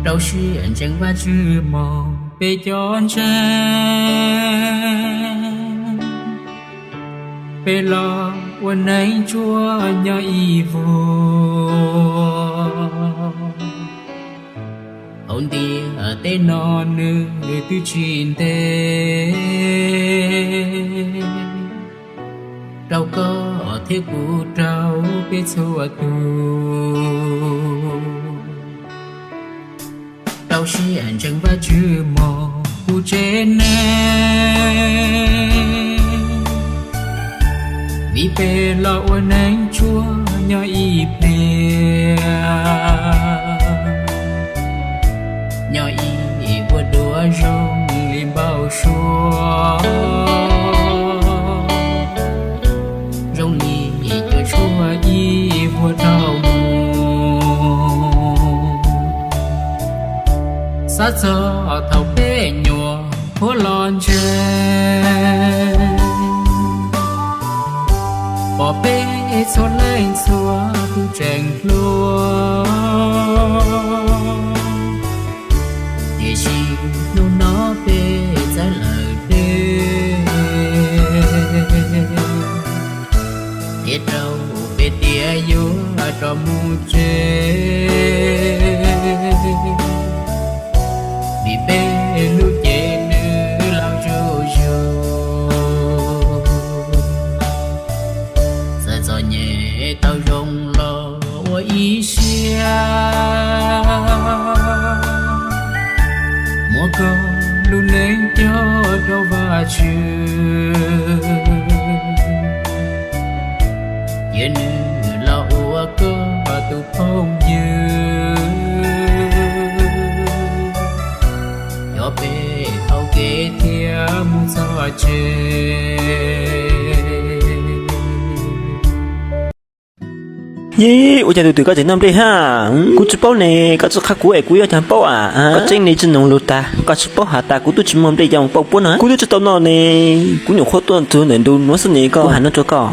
Rau siab ntseeg Vajtswv mog peb cov ntseeg, peb los ua neej tsuag nyob ib vuag. Hauv ntiaj teb no nws twb tsis ntev rau koj thiab kuv rau peb txhua tus. Rau siab ntseeg Vajtswv mog kuv tsev neeg, vim peb los ua neej tsuag nyob ib pliag, nyob ib vuag dua zoo li npau suav, zoo li cua tshuaj ib vuag dhau mus. Xav txog thaum peb nyuam qhuav los ntseeg, pom peb txhua leej txhua tus tseem hluas, tiam sis hnub no peb txawv lawm deb, thiab rau peb tias yuav rov mus tsev, vim peb lub cev nws laus zuj zus. Txawm txom nyem tau zoo los ua ib siab, muab koj lub neej coj rau Vajtswv, cia nws los ua koj tus phooj ywg, coj peb taug kev thiab mus txog tsev. Yij, ua cas tus twm koj tseem noj nplej hab? Kuv tsis paub ne, koj tsis qha kuv es kuv yuav ua cas paub a? Koj tseeb ne tsis noog lus tag, koj tsis paub has tas kuv twb tsis muaj nplej coj mus pauj puab no. Kuv twb tsis tau noj ne, kuv nyuam qhuav tuaj txug ntawm ntu nuav xwb ne, koj has no rua koj.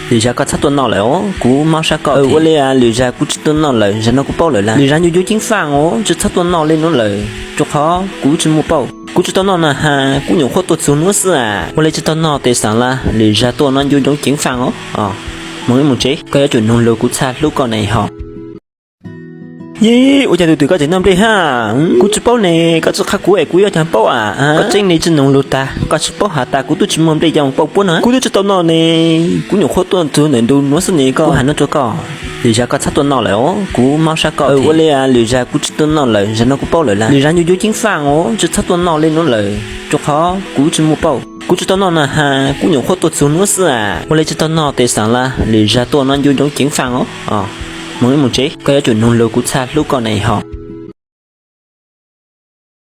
Lwm zag koj txhob tuaj noj lawm os, kuv mob sab koj. Ua li, lwm zag kuv tsis tuaj noj lawm, zag no kuv paub lawm las. Lwm zag ncu cuab ceev faj os, tsis txhob tuaj noj li nuav lawm, rua qhov kuv tsis muaj pauj. Kuv tsis tau noj na has, kuv nyuam qhuav tuaj txug nuav xwb a. Ua li tsis tau noj tes xaam las, lwm zag tuaj no ncu cuab ceev faj os. Moog ib moog tsev, koj yuav tsum noog lug kuv txhaj hlub koj ne ho. Yij, ua cas tus twm koj tseem noj nplej hab? Kuv tsis paub ne, koj tsis qha kuv es kuv yuav ua cas paub a? Koj tseeb ne tsis noog lus tag, koj tsis paub has tas kuv twb tsis muaj nplej coj mus pauj puab no. Kuv twb tsis tau noj ne, kuv nyuam qhuav tuaj txug ntawm ntu nuav xwb ne, koj has no rua koj. Lwm zag koj txhob tuaj noj lawm os, kuv mob sab koj. Ua li, lwm zag kuv tsis tuaj noj lawm, zag no kuv paub lawm las. Lwm zag ncu cuab ceev faj os, tsis txhob tuaj noj li nuav lawm, rua qhov kuv tsis muaj pauj. Kuv tsis tau noj na has, kuv nyuam qhuav tuaj txug nuav xwb a. Ua li tsis tau noj tes xaam las, lwm zag tuaj no ncu cuab ceev faj os. Moog ib moog tsev, koj yuav tsum noog lug kuv txhaj hlub koj ne ho.